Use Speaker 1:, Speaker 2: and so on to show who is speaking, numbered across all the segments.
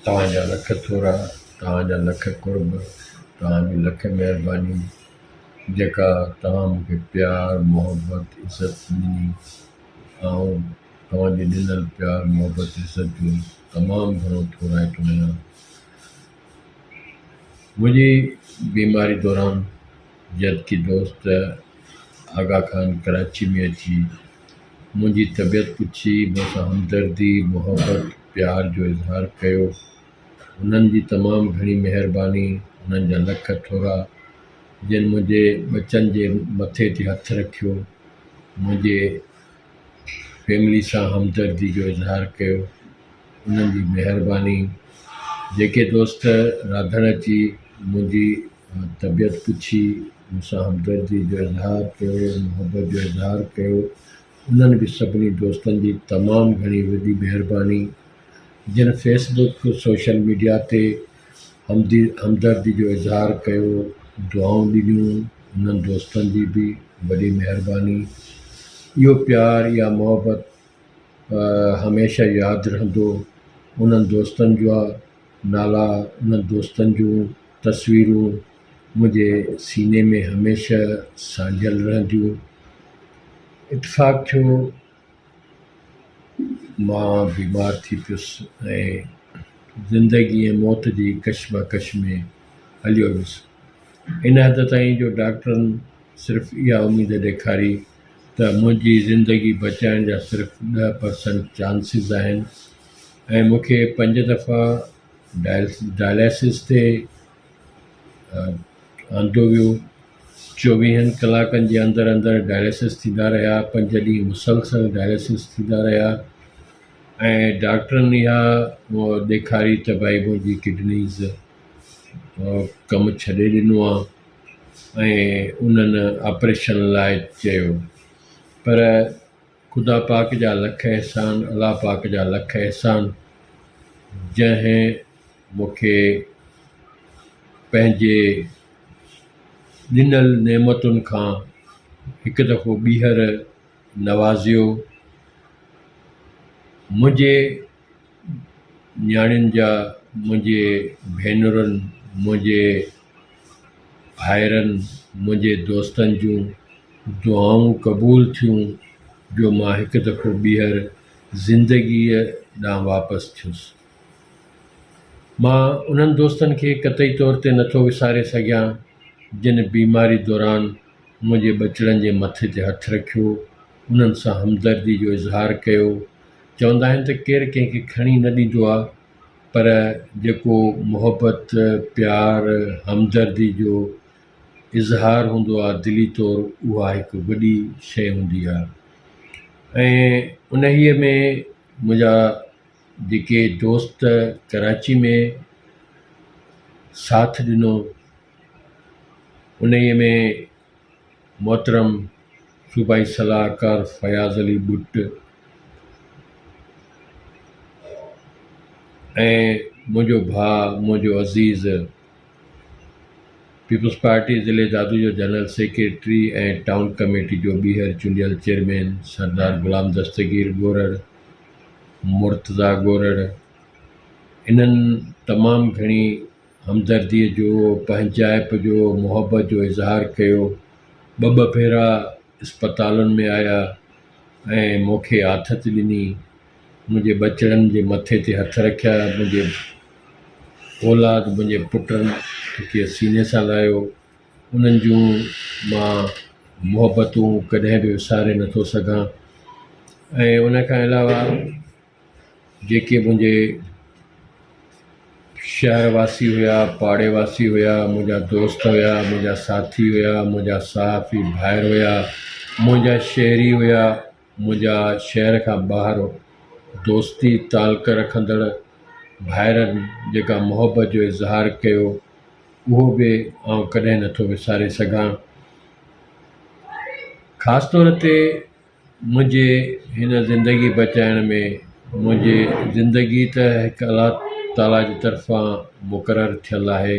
Speaker 1: توهان جا لک ٿورا، توهان جا لک قرب، توهان جون لک مهربانيون جيڪا توهان مون کي پيار، محبت، عزت ڏني. آئون توهان جي ڏنل پيار، محبت، عزت جو تمام گهڻو ٿورائتو آهيان. منهنجي بيماري دوران جدڪي دوست آغا خان ڪراچي ۾ اچي منهنجي طبيعت پڇي مون سان همدردي محبت پيار جو اظهار ڪيو. انهن جي تمام گهڻي مهرباني انهن جا لک ٿورا جن منهنجي ٻچن جي مٿي تي هٿ رکيو منهنجي فيملي سان همدردي جو اظهار ڪيو انهن جي مهرباني جيڪي دوست راڌڻ اچي منهنجي طبيعت پڇي مون سان همدردي جو اظهار ڪيو محبت جو اظهار ڪيو انهن به سڀني دوستن جي تمام گهڻي وڏي مهرباني جن فيس بڪ سوشل ميڊيا تي همدردي جو اظهار ڪيو دعائون ڏنيون انهن دوستن جي به وڏي مهرباني اهو پيار اها محبت هميشه ياد رهندو انهن دوستن جا نالا انهن دوستن جون تصويرون منهنجي سيني ۾ هميشه سانڍيل رهنديون. اتفاق ٿيو مان بيمار ٿي پيس ۽ زندگي ۽ موت جي ڪشمڪش ۾ هليو ويس. ان حد تائين جو ڊاڪٽرن صرف اها اميد ڏيکاري ته منهنجي زندگي بچائڻ جا صرف ڏهه پرسنٽ چانسز آهن ۽ مون کي پنج دفعا ڊائلاسز تي آندو ويو. چوويهن ڪلاڪن جي اندر اندر ڊائلاسز ٿيندا رهيا. پنج ڏينهن مسلسل ڊائلاسز ٿيندا رهيا ۽ ڊاڪٽرن اها ڏيکاري ته ڀائي منهنجي ڪڊنيز ڪم ڇڏي ڏنو آهي ۽ انهن آپريشن لاء چيو پر خدا پاڪ جا لک احسان، الله پاڪ جا لک احسان جنهن مون کي پنهنجي ڏنل نعمتن کان هڪ دفعو ٻيهر نوازيو. منهنجي نياڻين جا، منهنجي ڀينرن، منهنجي ڀائرن، منهنجي دوستن جون دعائون قبول ٿيون جو مان هڪ دفعو ٻيهر زندگيء ڏانهن واپس ٿيس. مان انهن دوستن کي قطعي طور تي نٿو وساري سگهيان جن بيماري دوران منهنجي ٻچڙن جي مٿي تي هٿ رکيو، انهن سان همدردي جو اظهار ڪيو. چوندا آهن ته ڪير ڪنهن کي کڻي نه ڏيندو آهي پر جيڪو محبت، پيار، همدردي جو اظهار هوندو آهي دلي طور اها هڪ وڏي شيء هوندي آهي ۽ انهيء ۾ منهنجا جيڪي دوست ڪراچي ۾ ساٿ ڏنو انهيء ۾ محترم صوبائي صلاحڪار فياض علي ٻٽ ۽ منهنجو ڀاء منهنجو عزيز پيپلز پارٽي ضلعي دادو جو جنرل سيڪريٽري ۽ ٽائون ڪميٽي جو ٻيهر چونڊيل چيئرمين سردار غلام دستگير ڳورڙ، مرتضيٰ ڳورڙ انهن تمام گهڻي همدرديء جو، پنهنجائپ جو، محبت جو اظهار ڪيو. ٻه ٻه ڀيرا اسپتالن ۾ آيا ۽ مون کي آٿت ڏني. منهنجي ٻچڙن جي مٿي تي هٿ رکيا، منهنجي اولاد منهنجي پٽن کي سيني سان لايو. انهن جون مان محبتون ڪڏهن به وساري نٿو سگهان ۽ ان کان علاوه جيڪي منهنجي شهر واسي هيا، پاڙي واسي هيا، منهنجا دوست هيا، منهنجا ساٿي هيا، منهنجا صحافي ڀائر هيا، منهنجا شهري هيا، منهنجا شهر کان ٻاهر دوستي تعلق رکندڙ ڀائرن جيڪا محبت جو اظهار ڪيو اهو به آئون ڪڏهن نٿو وساري سگهان. خاص طور تي منهنجي هن زندگي بچائڻ ۾ منهنجي زندگي ته هڪ الله تعاليٰ جي طرفان مقرر ٿيل آهي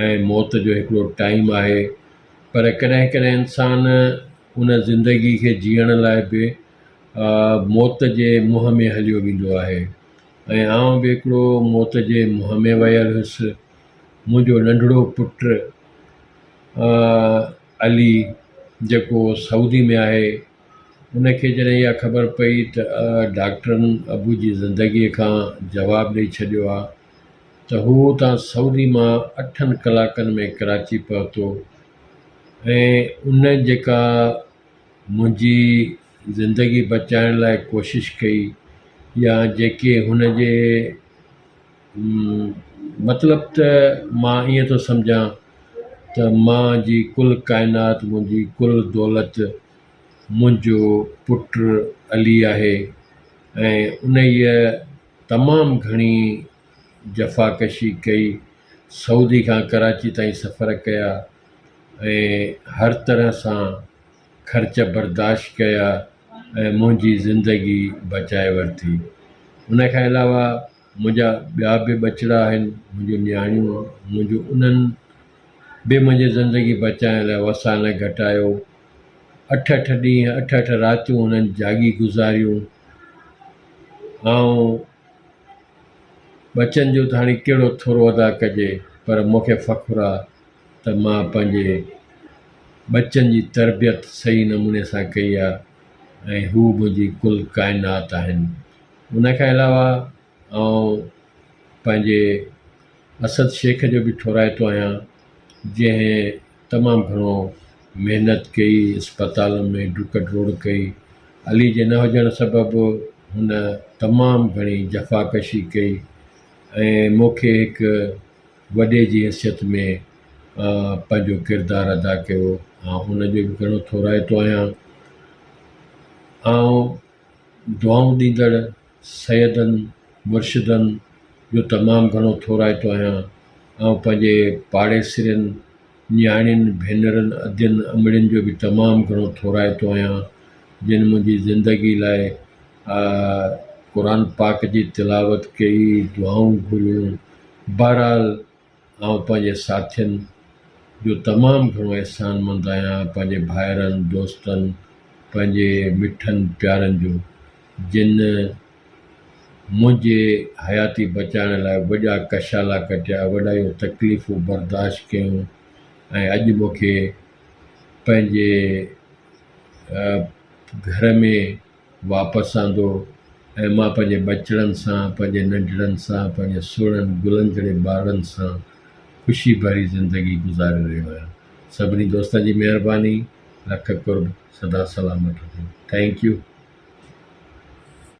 Speaker 1: ۽ موت جو هڪڙو ٽائيم آهي پر ڪڏهن ڪڏهن انسان ان زندگي کي جيئڻ لاء به موت جي منهن ۾ هليو ويندو آهي. ۽ آئون به هڪڙو موت جي منهن ۾ ويل هيس. منهنجو ننڍڙو پٽ علي جيڪو سعودي ۾ آهي، ان کي جڏهن اها خبر پئي ته ڊاڪٽرن ابو جي زندگيء کان جواب ڏئي ڇڏيو آهي ته هو اتان سعودي مان اٺن ڪلاڪن ۾ ڪراچي پهتو ۽ ان جيڪا منهنجي زندگي بچائڻ لاء ڪوشش ڪئي يا جيڪي هن جي مطلب ته مان ائين ٿو سمجهان ته مان جي ڪل ڪائنات منهنجي ڪل دولت منهنجو پٽ علي آهي ۽ انهيء تمام گهڻي جفاڪشي ڪئي سعودي کان ڪراچي تائين سفر ڪيا ۽ هر طرح سان خرچ برداشت ڪيا ۽ منهنجي زندگي بچائي ورتي. ان کان علاوه منهنجا ٻيا به ٻچڙا آهن، منهنجون نياڻيون، منهنجون انهن به منهنجي زندگي بچائڻ لاء وسان نه گهٽايو. اٺ اٺ ڏينهن، اٺ اٺ راتيون انهن جاڳي گذاريون. آئون ٻچن جو ته هاڻي ڪهڙو ٿورو ادا ڪجي پر مون کي فخر آ ته مان پنهنجي ٻچن جي تربيت صحيح نموني سان ڪئي آ ۽ هو منهنجي ڪل ڪائنات آهن. ان کان علاوه آئون پنهنجي اسد شيخ جو به ٿورائتو آهيان جنهن تمام گهڻو محنت ڪئي اسپتالن ۾ ڊڪ ڊوڙ ڪئي علي جي نه هجڻ سبب هن تمام گهڻي جفاڪشي ڪئي ۽ مون کي هڪ وڏي جي حيثيت ۾ پنهنجو ڪردار ادا ڪيو آئون ان جو به گهڻو ٿورائتو آهيان. آئون دعائون ڏيندڙ سيدن مرشدن جو تمام گهڻو ٿورائتو آهيان. آئون پنهنجي پاڙيسرين، نياڻين، ڀينرن، ادين، امڙين جو به تمام گهڻو ٿورائتو آهيان جن منهنجي زندگي لاء قرآن پاڪ جي تلاوت ڪئي، دعائون گهريون. بهرحال آئون پنهنجي ساٿين جو تمام گهڻو احسان مند آهيان، پنهنجي ڀائرن، دوستن، پنهنجي مٺن پيارن جو جن منهنجي حياتي بچائڻ لاء وڏا ڪشالا ڪٽيا، وڏايون تڪليفون برداشت ڪيون ۽ اڄ مون کي پنهنجي گهر ۾ واپس آندو ۽ مان پنهنجي ٻچڙن سان، پنهنجي ننڍڙن سان، پنهنجي سهڻن گلن جهڙي ٻارڙن سان خوشي ڀري زندگي گذاري رهيو آهيان. سڀني دوستن جي مهرباني. لک قرب. سدا سلامت هجو. Thank you.